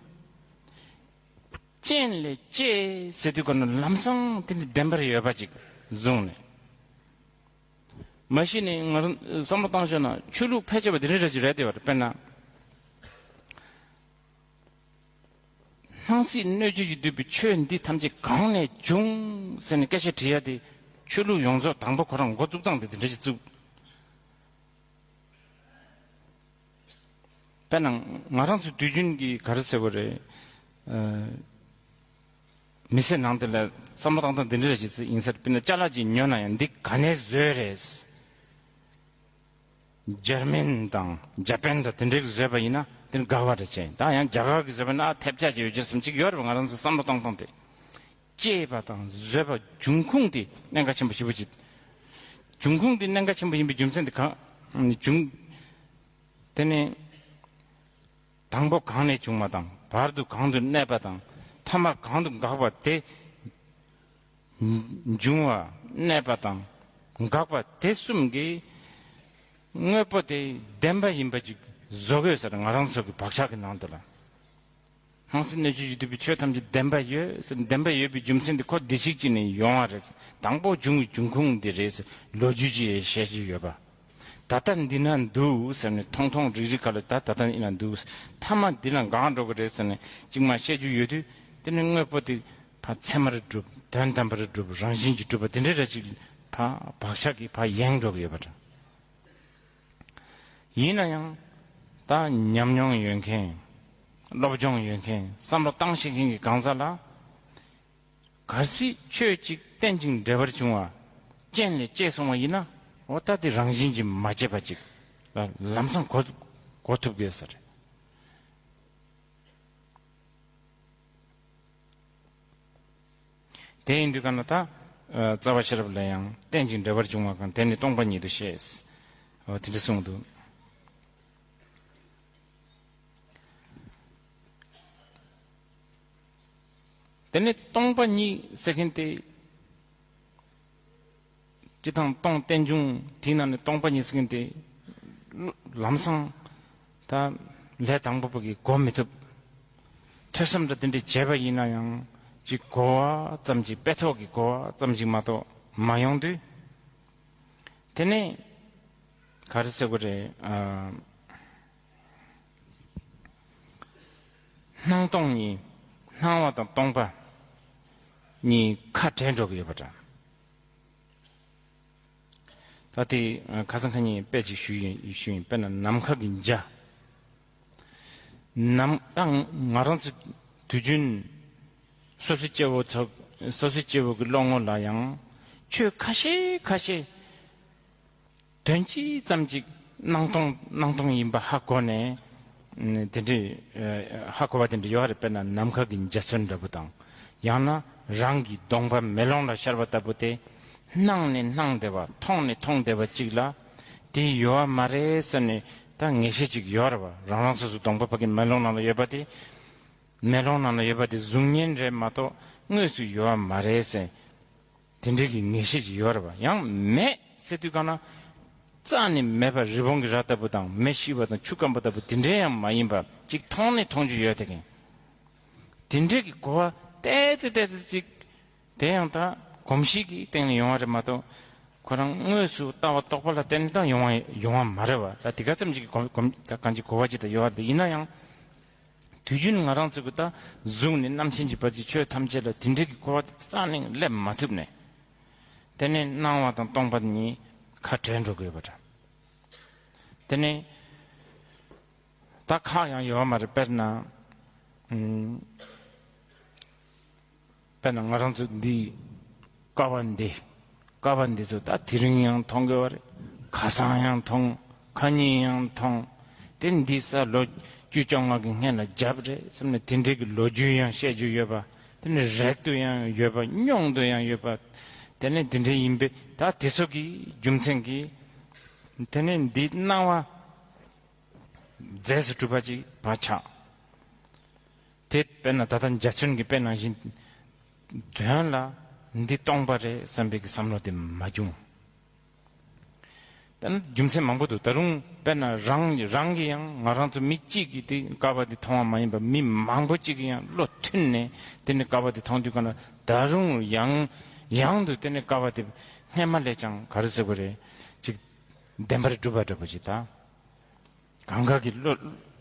རྐྱེན་ལས་སྐྱེས་ཟེར་དུས་གང་ན་ལམ་སང་དེ་ནི་བདེན་པར་ཡོད་པ་ཅིག་བཟུང་ནས། མ་གཞི་ནས་ང་རང་བསམ་བློ་བཏང་བྱས་ན་ཆོས་ལུགས་ཕལ་ཆེ་བ་དེ་འདྲ་ཞིག་རེད་བསྡད་པ་རེད། དཔེར་ན། སྣང་སྲིད་སྣོད་བཅུད་ཀྱིས་བསྡུས་པའི་ཆོས་འདི་ཐམས་ཅད་གང་ནས་བྱུང་ཟེར་ནས་སྐད་ཆ་དྲིས་ཡ་དེ། ཆོས་ལུགས་ཡོངས་རྫོགས་དང་པོ་ཁོ་རང་འགོ་བཙུགས་སྟངས་དེ་དེ་འདྲ་ཞིག་བཙུགས། དཔེར་ན་ང་རང་ཚོ་དུས་རྒྱུན་གྱི་ག་རེ་ཟེར་དགོས་རེད། ཨ། མི་ཚེ་ནང་དེ་ལ་བསམ་བློ་བཏང་སྟངས་འདི་འདྲ་ཞིག་ཡིན་ས་རེད། དཔེར་ན་ཅ་ལག་ཅིག་ཉོས་ན་ཡང་འདི་ག་ནས་བཟོས་རེད། འཇར་མན་དང་ཇ་པན་དང་དེ་འདྲས་ཀྱིས་བཟོས་པ་ཡིན་ན་དེ་ནི་དགའ་བ་རེད་བྱས། ད་ཡང་རྒྱ་གར་གྱིས་བཟོས་པ་ན་ཐེབས་ཆག་ཅིག་ཡོད་རྒྱུ་བསམ་གཅིག་ཡོད་རེད་པ། ང་རང་ཚོ་བསམ་བློ་བཏང་སྟངས་དེ། སྐྱེས་པ་དང་བཟོས་པ་འབྱུང་ཁུངས་དེ་གནད་འགག་ཆེན་པོ་ཞེ་པོ་ཅིག་འབྱུང་ཁུངས་དེ་གནད་འགག་ཆེན་པོ་ཡིན་པའི་རྒྱུ་མཚན་དེ་གང་བྱུང་། དེ་ནི་དང་པོ་གང་ནས་བྱུང་བ་དང་། བར་དུ་གང་དུ་གནས་པ་དང་། ཐ་མ་གང་དུ་འགག་པ་དེ། འབྱུང་བ་གནས་པ་དང་འགག་པ་དེ་གསུམ་གྱིས་དངོས་པོ་དེ་བདེན་པ་ཡིན་པ་ཅིག་བཟོ་དགོས་ཟེར། ང་རང་ཚོ་གི་བག་ཆགས་ཀྱི་ནང་དུ་ལ། སྣང་སྲིད་སྣོད་བཅུད་ཀྱིས་བསྡུས་པའི་ཆོས་ཐམས་ཅད་བདེན་པ་ཡོད་ཟེར། བདེན་པ་ཡོད་པའི་རྒྱུ་མཚན་དེ་ཁོ་འདི་ཞིག་ཅིག་ནས་ཡོང་བ་རེད། དང་པོ་བྱུང་བའི་འབྱུང་ཁུངས་འདི་རེད་ཟེར་ལོ་རྒྱུས་ཅིག་བཤད་ཀྱི་ཡོད་པ། ད་ལྟ་འདི་ན་འདུག་ཟེར་ནས་ཐུང་ཐུང་རིག་རིག་ག་ལ་ད་ད་ལྟ་འདི་ན་འདུག་ཐ་མ་འདི་ན་འགག་འགྲོ་གི་རེད་ཟེར་ནས་ཅིག་མ་བཤད་རྒྱུ་ཡོད་དུས། དེ་ནི་དངོས་པོ་དེ་ཕར་ཚད་མར་གྲུབ། དོན་དམ་པར་གྲུབ། རང་བཞིན་གྱིས་གྲུབ་པ་དེ་འདྲ་ར་ཅིག་ཕར་བག་ཆགས་ཀྱིས་ཕར་ཡེངས་འགྲོ་གི་ཡོད་པ་འདྲ། ཡིན་ན་ཡང་ད་ཉམས་མྱོང་ཡོད་མཁན། སློབ་སྦྱོང་ཡོད་མཁན། བསམ་བློ་བཏང་ཤེས་མཁན་གྱི་གང་ཟག་ལ། གལ་སྲིད་ཆོས་གཅིག་རྟེན་ཅིང་འབྲེལ་བར་བྱུང་བ། རྐྱེན་ལས་སྐྱེས་སོང་བ་ཡིན་ན། འོ་ད་དེ་རང་བཞིན་གྱིས་མ་སྐྱེས་པ་ཅིག་ལ་ལམ་སང་གོ་གོ་ཐུབ་ཀྱི་ཡོད་ས་རེད། དེ་ཡིན་དུས་ག་ན་ད་ རྩ་བ་ཤེས་རབ་ལ་ཡང་རྟེན་ཅིང་འབྲེལ་བར་འབྱུང་བ་གང་། དེ་ནི་སྟོང་པ་ཉིད་དུ་ཤེས། འོ་དེ་འདྲ་གསུངས་འདུག་དེ་ནི་སྟོང་པ་ཉིད་ཟེར་མཁན་དེ། སྤྱིར་བཏང་སྟོང་རྟེན་འབྱུང་དེའི་ནང་ནས་སྟོང་པ་ཉིད་ཟེར་མཁན་དེ། ལམ་སང་ད་ལས་དང་པོ་པ་གི་གོ་མི་ཐུབ། ཐོས་བསམ་དང་དེ་འདྲ་བྱས་པ་ཡིན་ན་ཡང་ཅིག་གོ་བ་ཙམ་ཅིག་དཔེ་ཐོག་གི་གོ་བ་ཙམ་ཅིག་མ་གཏོགས་མ་ཡོང་དུས། དེ་ནས་ག་རེ་ཟེར་དགོས་རེད། ཨ། སྣང་སྟོང་གཉིས། སྣང་བ་དང་སྟོང་པ་གཉིས་ཁ་བྲལ་འགྲོ་གི་ཡོད་པ་འདྲ། ད་དེ་ཁ་སང་ཁ་ཉིན་དཔེ་ཅིག་ཞུས་ཡིན་ཞུས་ཡིན། དཔེར་ན་ནམ་མཁའ་གི་འཇའ། ནམ་ད་ང་རང་ཚོ་དུས་རྒྱུན་སོ་སོའི་སྐྱེ་བོ་ཚོ། སོ་སོའི་སྐྱེ་བོ་གི་བློ་ངོ་ལ་ཡང་ཆོས་ཁ་ཤས་ཁ་ཤས། དོན་གཅིག་ཙམ་ཅིག་སྣང་སྟོང་སྣང་སྟོང་ཡིན་པ་ཧ་གོ་ནས། ཨ། དེ་འདྲའི་ཨ་ཧ་གོ་བ་དེ་འདྲ་ཡོད་རེད། དཔེར་ན་ནམ་མཁའ་གི་འཇའ་ཚོན་འདྲ་པོ་དང་། ཡང་ན་རང་གི་གདོང་པ་མེ་ལོང་ལ་ཤར་བ་ལྟ་བུ་དེ། སྣང་ནས་སྣང་བསྡད་པ། མཐོང་ནས་མཐོང་བསྡད་པ་ཅིག་ལ་དེ་ཡོད་པ་མ་རེད་ཟེར་ནས་ད་ངེས་ཤེས་ཅིག་ཡོད་རེད་པ། རང་རང་སོ་སོའི་གདོང་པ་ཕ་གི་མེ་ལོང་ནང་ལ་ཡོད་པ་དེ། མེ་ལོང་ནང་ལ་ཡོད་པ་དེ་གཟུགས་བརྙན་རེད་མ་གཏོགས་དངོས་སུ་ཡོད་པ་མ་རེད་ཟེར། དེ་འདྲའི་གི་ངེས་ཤེས་ཅིག་ཡོད་རེད་པ། ཡང་མེད་ཟེར་དུས་གང་ན། རྩ་ནས་མེད་པ། རི་བོང་གི་རྭ་ལྟ་བུ་དང་། མེ་ཤི་བ་དང་ཆུ་སྐམ་པ་ལྟ་བུ་དེ་འདྲའི་ཡང་མ་ཡིན་པ་ཅིག་མཐོང་ནས་མཐོང་རྒྱུ་ཡོད་དེ་གིན། དེ་འདྲའི་གི་གོ་བ་ཏོག་ཙམ་ཏོག་ཙམ་ཅིག་དེ་ཡང་ད་གོམས་གཤིས་ཀྱི་སྟེང་ནས་ཡོང་བ་རེད་མ་གཏོགས། ཁོ་རང་དངོས་སུ་ལྟ་བ་རྟོག་པ་ལ་བརྟེན་ནས་ད་ཡོང་བ་ཡོང་བ་མ་རེད་པ། ད་དེ་ག་ཙམ་ཅིག་གི་གོམས་གོམས་ད་གང་ཅིག་གོ་བ་ཅིག་ད་ཡོད་རེད། ཡིན་ན་ཡང་། དུས་རྒྱུན་ང་རང་ཚོ་གི་ད་གཟུགས་ནས་རྣམ་མཁྱེན་གྱི་བར་གྱི་ཆོས་ཐམས་ཅད་ལ་དེ་འདྲའི་གི་གོ་བ་རྩ་ནས་སླེབས་མ་ཐུབ་ནས། དེ་ནས་སྣང་བ་དང་སྟོང་པ་གཉིས་ཁ་བྲལ་འགྲོ་དགོས་པ་འདྲ། དེ་ནས་ད་ཁག་ཡང་ཡོད་མ་རེད། དཔེར་ན། ཨུམ། དཔེར་ན་ང་རང་ཚོ་འདི་ཀ་བ་འདི། ཀ་བ་འདི་ཚོ་ད་དེ་རིང་ཡང་མཐོང་གི་ཡོད་རེད། ཁ་སང་ཡང་མཐོང་། ཁ་ཉིན་ཡང་མཐོང་། དེ་འདི་ས་ལོ་བཅུ་བཅོ་ལྔ་གི་སྔན་ལ་བརྒྱབ་རེད་བསམ་ནས་དེ་འདྲའི་གི་ལོ་རྒྱུས་ཡང་བཤད་རྒྱུ་ཡོད་པ། དེ་ནི་རེག་ཏུ་ཡང་ཡོད་པ། མྱོང་དུ་ཡང་ཡོད་པ། དེ་ནི་འདི་འདྲའི་ཡིན་པས་ད་དེ་ཚོ་གི་རྒྱུ་མཚན་གྱིས། དེ་ནི་འདི་སྣང་བ་རྫས་སུ་གྲུབ་པ་ཅིག་ཕར་ཆགས། དེ་དཔེར་ན་ད་ལྟ་འཇའ་ཚོན་གྱི་དཔེ་ནང་བཞིན། དོན་ལ་འདི་སྟོང་པ་རེད་བསམ་པའི་གི་བསམ་བློ་དེ་མ་བྱུང་། ད་ནི་རྒྱུ་མཚན་མང་པོ་འདུག་ད་རུང་དཔེར་ན་རང་རང་གི་ཡང་ང་རང་ཚོ་མི་གཅིག་གིས་དེ་ཀ་བ་དེ་མཐོང་བ་མ་ཡིན་པ། མི་མང་པོ་གཅིག་གིས་ཡང་བློ་མཐུན་ནས་དེ་ནི་ཀ་བ་དེ་མཐོང་དུས་གང་ལ་ད་རུང་ཡང་ཡང་དུ་དེ་ནི་ཀ་བ་དེ་སྔས་མ་ལས་ཀྱང་ག་རེ་ཟེར་དགོས་རེད། ཅིག་བདེན་པར་གྲུབ་པ་འདྲ་པོ་ཅིག་ད། གང་ག་གི་བློ་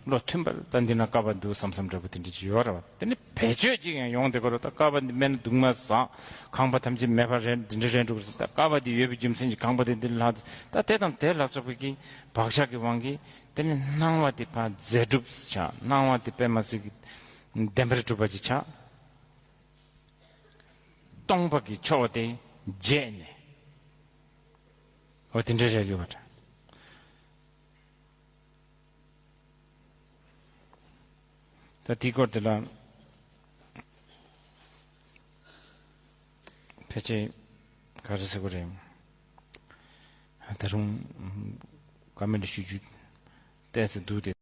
བློ་མཐུན་པར་ད་འདི་ན་ཀ་བ་འདུག་བསམ་བསམ་འདྲ་པོ་དེ་འདྲ་ཅིག་ཡོད་རེད་བ། དེ་ནི་བེད་སྤྱོད་ཅིག་ཡང་ཡོང་བསྡད་ཀྱི་རེད། ད་ཀ་བ་འདི་མེད་ན་སྡུག་བསྔལ་ཟ། ཁང་པ་ཐམས་ཅད་མེད་པ་རེད། འདི་འདྲ་རེད་འགྲོ་གི་རེད། ད་ཀ་བ་འདི་ཡོད་པའི་རྒྱུ་མཚན་གྱིས་ཁང་པ་དེ་འདི་ལྷག་ད་དེ་དང་དེ་ལ་སོགས་པའི་གི་བག་ཆགས་ཀྱི་དབང་གིས་དེ་ནི་སྣང་བ་དེ་ཕར་རྫས་གྲུབ་ཆགས། སྣང་བ་དེ་དཔེ་མ་སྲིད་ཀྱི་བདེན་པར་གྲུབ་པ་ཅིག་ཆགས། སྟོང་པ་གི་ཕྱོགས་དེ་བརྗེད་ནས། འོ་དེ་འདྲ་རེད་ཡོད་པ་འདྲ། ད་དེའི་སྐོར་དེ་ལ་ཕལ་ཆེར་ག་རེ་ཟེར་དགོས་རེད། ད་རུང་ཀ་མེན་ཊི་ཞུ་རྒྱུ་ཏོག་ཙམ་འདུག་སྟེ།